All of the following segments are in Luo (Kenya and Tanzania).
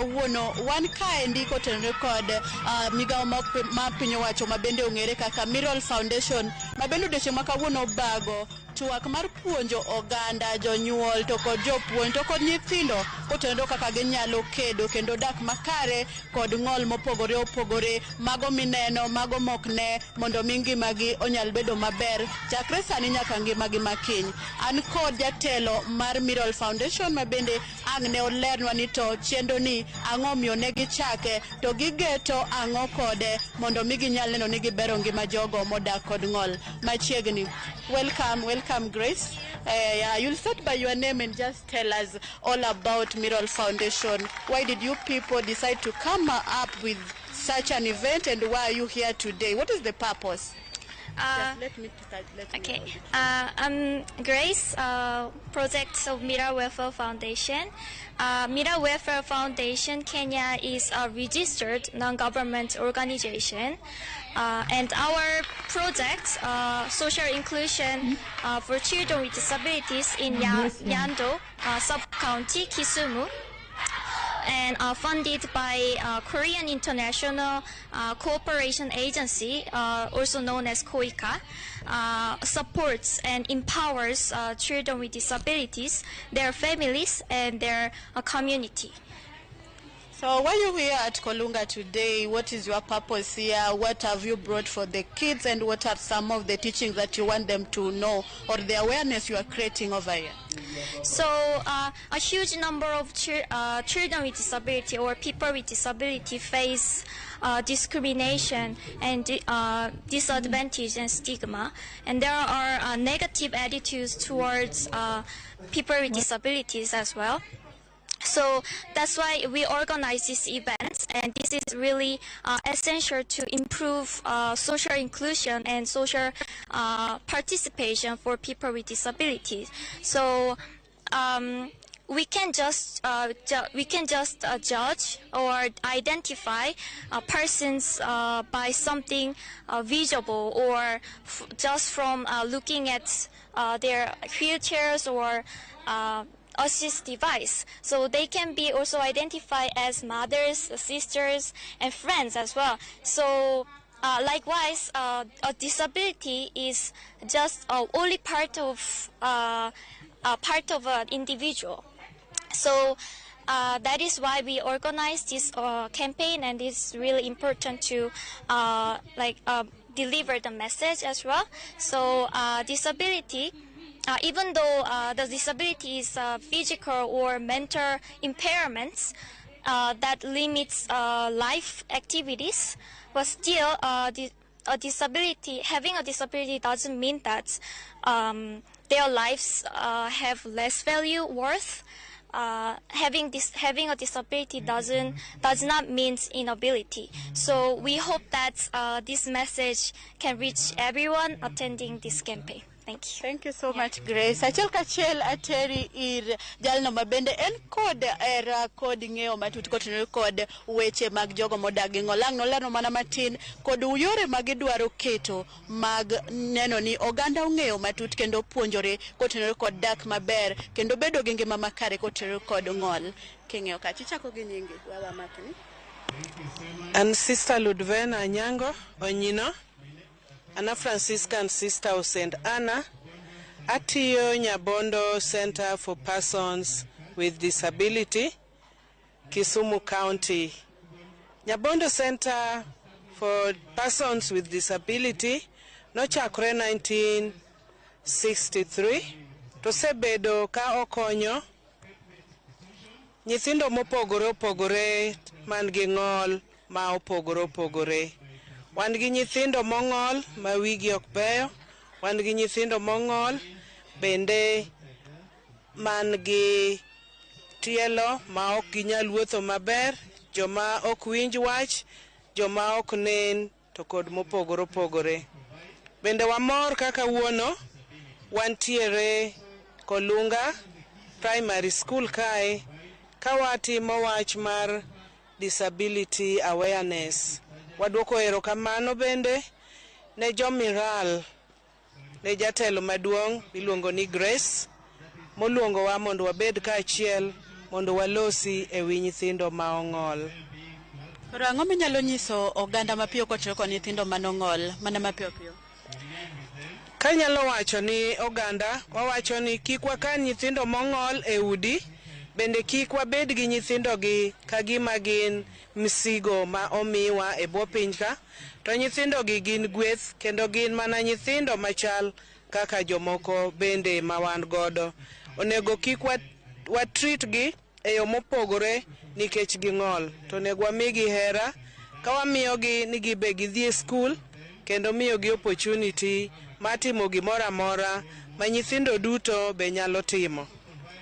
Kawuono wan kaendi kotenore kod migawo ma piny owacho ma bende ong'ere kaka Miral Foundation, ma bende odiochieng' ma kawuono obago twak mar puonjo oganda, jonyuol to kod jopuonj to kod nyithindo kotenore kaka ginyalo kedo kendo dak makare kod ng'ol mopogore opogore, mago mineno, mago mok ne, mondo mi ngimagi onyal bedo maber chakre sani nyaka ngimagi makiny. An kod jatelo mar Miral Foundation ma bende ang' ne olernwa ni to chenro ni ang'o omiyo ne gichake to gigeto ang'o kode mondo mi ginyal neno ni gibero ngima jogo modak kod ng'ol machiegni. Welcome, welcome, Grace. Yeah, you'll start by your name and just tell us all about Miral Foundation. Why did you people decide to come up with such an event, and why are you here today? What is the purpose? Just let me start. Let me Okay. hold it. I'm Grace, project of Miral Welfare Foundation. Miral Welfare Foundation Kenya is a registered non-government organization. And our project, social inclusion for children with disabilities in Nyando sub-county, Kisumu, and funded by Korean International Cooperation Agency, also known as KOICA, supports and empowers children with disabilities, their families, and their community. So why are you here at Kolunga today? What is your purpose here? What have you brought for the kids, and what are some of the teachings that you want them to know, or the awareness you are creating over here? So a huge number of children with disability or people with disability face discrimination and disadvantage and stigma, and there are negative attitudes towards people with disabilities as well. So that's why we organize these events, and this is really essential to improve social inclusion and social participation for people with disabilities. So we can just judge or identify persons by something visible or just from looking at their wheelchairs or assist device. So they can be also identified as mothers, sisters, and friends as well. So likewise, a disability is just only part of an individual. So that is why we organize this campaign, and it's really important to deliver the message as well. So disability, even though the disability is physical or mental impairments that limits life activities, but still a disability, having a disability doesn't mean that their lives have less value, worth. Having a disability does not mean inability. So we hope that this message can reach everyone attending this campaign. Thank you. Thank you so much, Grace. Achiel kachiel ateri ir jalno ma bende en kod hera kod ng'eyo matut kotenore kod weche mag jogo modak gi ng'ol. Ang' nolerno mana matin kod yore ma gidwaro keto mag neno ni oganda ong'eyo matut kendo puonjore kotenore kod dak maber kendo bedo gi ngima makare kotenore kod ng'ol. King'iyo kacha ichako gi nyingi wawa makni. An Sister Ludvena Anyango Onyino, an a Franciscan Sister of St. Anna. Atiyo Nyabondo Center for Persons with Disability, Kisumu County. Nyabondo Center for Persons with Disability nochakore 1963 to osebedo ka okonyo nyithindo mopogore opogore man gi ng'ol ma opogore opogore. Wan gi nyithindo mong'ol ma wigi ok beyo, wan gi nyithindo mong'ol bende man gi tielo ma ok ginyal wuotho maber, joma ok winj wach, joma ok nen to kod mopogore opogore. Bende wamor kaka wuono wantiere Kolunga Primary School kae ka watimo wach mar disability awareness. Waduoko erokamano bende ne jo Miral, ne jatelo maduong' miluongo ni Grace, moluongowa mondo wabed kaachiel. mondo walosi e wi nyithindo ma ong'ol. Koro ang'o minyalo nyiso oganda mapiyo kochako kod nyithindo manong'ol mana mapiyo piyo? Kanyalo wacho ni oganda, wawacho ni kik wakan nyithindo mong'ol e udi, bende kik wabed gi nyithindogi ka gima gin msigo ma omiwa e bwo piny ka, to nyithindogi gin gweth kendo gin mana nyithindo machal kaka jomoko bende ma wan godo. Onego kik wa treat gi e yo mopogore nikech ging'ol, to onego wamigi hera ka wamiyogi ni gibe gidhi e skul kendo miyogi opportunity mar timo gimoro amora ma nyithindo duto be nyalo timo.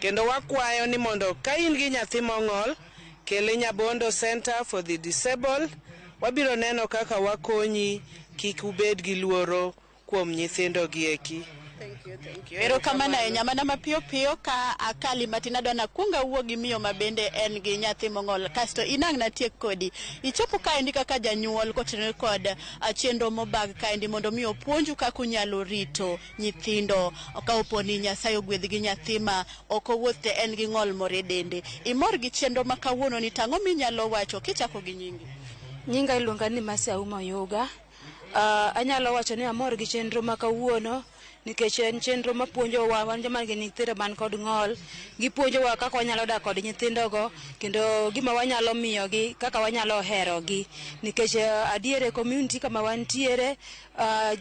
Kendo wakwayo ni mondo ka in gi nyathi mong'ol, kele Nyabondo Center for the Disabled, wabiro neno kaka wakonyi kik ubed gi luoro kuom nyithindo gi eki. Thank you. Erokamano ahinya mana mapiyo piyo ka akali matin adwa nakuong awuo gi miyo ma bende en gi nyathi mong'ol kasto inang' natiek kodi. Ichopo kaendi kaka janyuol kotenore kod chenro mobag kaendi mondo mi opuonju kaka unyalo rito nyithindo ka opo ni Nyasaye ogwedhi gi nyathi ma ok owuoth to en gi ng'ol moro e dende. Imor gi chenro ma kawuono ni tang'o minyalo wacho kichako gi nyingi? Nyinga iluonga ni Mercy Auma Oyuga. Anyalo wacho ni amor gi chenro ma kawuono nikech en chenro mapuonjowa wan joma nigi nyithindo man kod ng'ol. Gipuonjowa kaka wanyalo dak kod nyithindogo kendo gima wanyalo miyogi kaka wanyalo herogi. Nikech adier e community kama wantiere,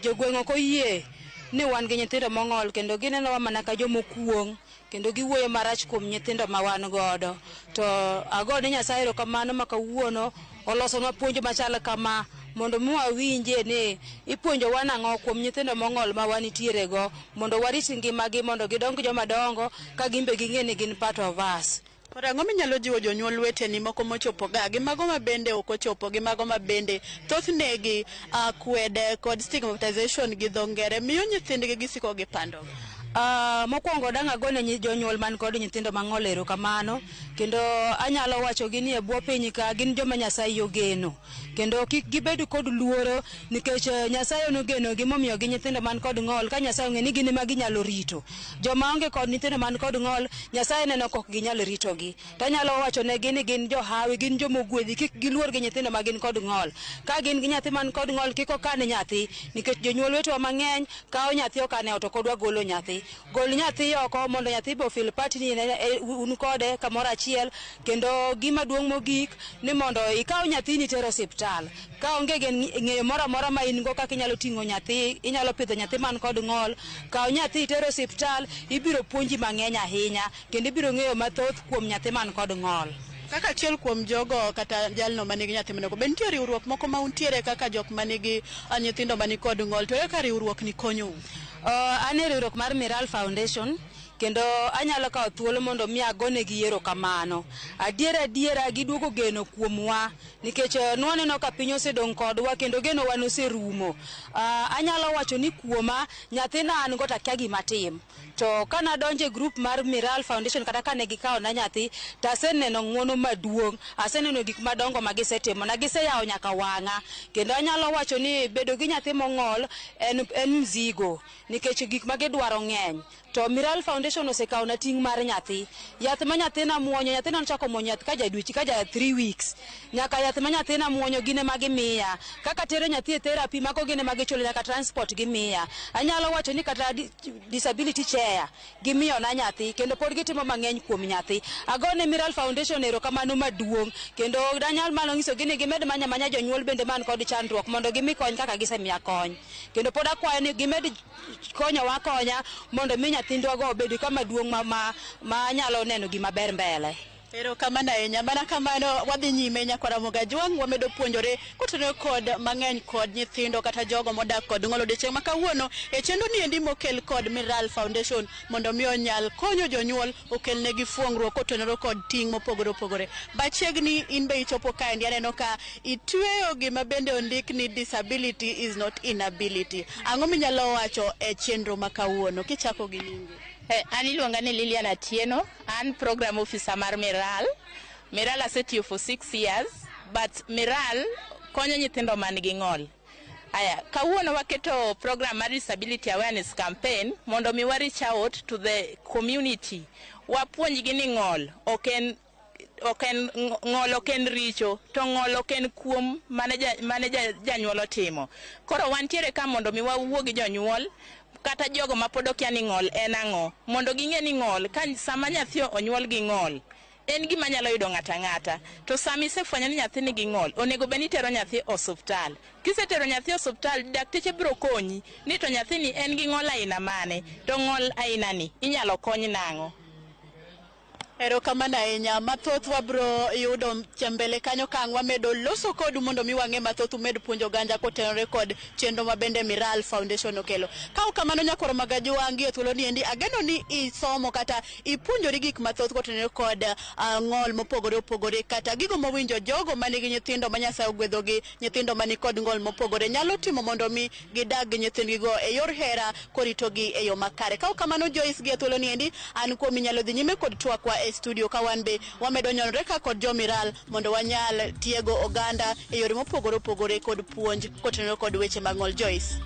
jogweng' ok oyie ni wan gi nyithindo mong'ol kendo ginenowa mana ka jomokuong' kendo giwuoyo marach kuom nyithindo ma wan godo. To agone Nyasaye erokamano ma kawuono olosonwa puonj machal kama mondo mi wawinje ni ipuonjowa nang'o kuom nyithindo mong'ol ma wanitiere go mondo warit ngimagi mondo gidong joma dongo ka gin be ging'e ni gin part of us. Koro ang'o minyalo jiwo jonyuol weteni moko mochopo ga gi mago ma bende ok ochopo gi mago ma bende thothne akwede kod stigmatization gi dho ngere miyo nyithindgi gisiko gipando. Mokwongo dang' agone jonyuol man kod nyithindo mang'ol erokamano kendo anyalo wacho gi ni e bwo piny ka gin joma Nyasaye ogeno kendo kik gibed kod luoro nikech Nyasaye nogeno gi momiyo gi nyithindo man kod ng'ol ka Nyasaye ong'e ni gin ema ginyalo rito. Joma onge kod nyithindo man kod ng'ol Nyasaye neno kok ginyal ritogi. To anyalo wacho negi ni gin johawi, gin jomogwedhi, kik giluor gi nyithindo ma gin kod ng'ol. Ka gin gi nyathi man kod ng'ol kik okan nyathi nikech jonyuol wetewa mang'eny kawo nyathi okane ot ok odwa golo nyathi. Gol nyathi oko mondo nyathi be ofeel part ni un kode kamoro achiel kendo gima duong' mogik ni mondo ikaw nyathini iter osiptal. Ka onge ng'eyo moro amora ma in go kaka inyalo ting'o nyathi, inyalo pidho nyathi man kod ng'ol, kaw nyathi iter osiptal, ibiro puonji mang'eny ahinya kendo ibiro ng'eyo mathoth kuom nyathi man kod ng'ol. Kaka achiel kuom jogo kata jalno manigi nyathi manego, be nitie riwruok moko ma untiere kaka jok manigi nyithindo mani kod ng'ol to ere kaka riwruok ni konyou? An e riwruok mar Miral Foundation kendo anyalo kawo thuolo mondo mi agonegi erokamano. Adiera adiera giduogo geno kuomwa nikech nwaneno ka piny osedong' kodwa kendo genowa noserumo. Anyalo wacho ni kuoma nyathina an go to akia gima tim. To kanadonjo e group mar Miral Foundation kata kane gikawona nyathi to aseneno ng'uono maduong', aseneno gik madongo ma gisetimona, giseyawo nyaka wang'a. Kendo anyalo wacho ni bedo gi nyathi mong'ol en mzigo nikech gik ma gidwaro ng'eny. To Miral Foundation osekawona ting' mar nyathi. Yath ma nyathina muonyo, nyathina nochako muonyo yath ka ja dweche ka ja 3 weeks. Nyaka yath ma nyathina muonyo gin ema gimiya. Kaka tero nyathi e therapy mago gin ema gichulo nyaka transport gimiya. Anyalo wacho ni kata disability chair gimiyona nyathi kendo pod gitimo mang'eny kuom nyathi. Agone Miral Foundation erokamano maduong' kendo danyal mana nyisogi ni gimed manya manya jonyuol bende man kod chandruok mondo gimi kony kaka gisemiya kony. Kendo pod akwayo ni gimed konyowa akonya mondo mi nyathindwago obed kama duong' ma nyalo neno gima ber mbele. Erokamano ahinya. Mana kamano wadhi nyime nyakwara Mogajwang' wamedo puonjore kotenore kod mang'eny kod nyithindo kata jogo modak kod ng'ol odiochieng' ma kawuono e chenro ni endi mokel kod Miral Foundation mondo mi onyal konyo jonyuol okelnegi fuong'ruok kotenore kod ting' mopogore opogore. Machiegni in be ichopo kaendi aneno ka itweyo gima bende ondik ni disability is not inability. Ang'o minyalo wacho e chenro ma kawuono kichako gi nyingi? An iluonga ni Lilian Atieno, an program officer mar Miral. Miral asetiyo for 6 years, but Miral konyo nyithindo man gi ng'ol. Aya, kawuono waketo program mar disability awareness campaign mondo mi wa reach out to the community. Wapuonjgi ni ng'ol ok en ng'ol, ok en richo, to ng'ol ok en kuom mane janyuol otimo. Koro wantiere ka mondo mi wawuo gi jonyuol kata jogo ma pod okia ni ng'ol en ang'o, mondo ging'e ni ng'ol ka sama nyathi onyuol gi ng'ol en gima nyalo yudo ng'ato ang'ata. To sama isefwenyo ni nyathi nigi ng'ol, onego bed ni itero nyathi osuptal. Kisetero nyathi osuptal, dakteche biro konyi ni to nyathini en gi ng'ol aina mane, to ng'ol aina ni inyalo kony nang'o. Erokamano ahinya. Mathoth wabro yudo mbele kanyo ka ang' wamedo loso kodu mondo mi wang'e mathoth, umed puonjo oganda kotenore kod chenro ma bende Miral Foundation okelo. Ka ok kamano, nyakwaro Magajwang', gi e thuolo ni endi ageno ni isomo kata ipuonjori gik mathoth kotenore kod ng'ol mopogore opogore, kata gigo mowinjo jogo manigi nyithindo ma Nyasaye ogwedhogi, nyithindo mani kod ng'ol mopogore nyalo timo mondo mi gidag gi nyithindgigo e yor hera koritogi e yo makare. Ka ok kamano, Joyce, gi e thuolo ni endi an kuom inyalo dhi nyime kod twakwa e studio ka wan be wamedo nyonore ka kod jomiral mondo wanyal tiego oganda e yore mopogore opogore kod puonj kotenore kod weche mag ng'ol. Joyce.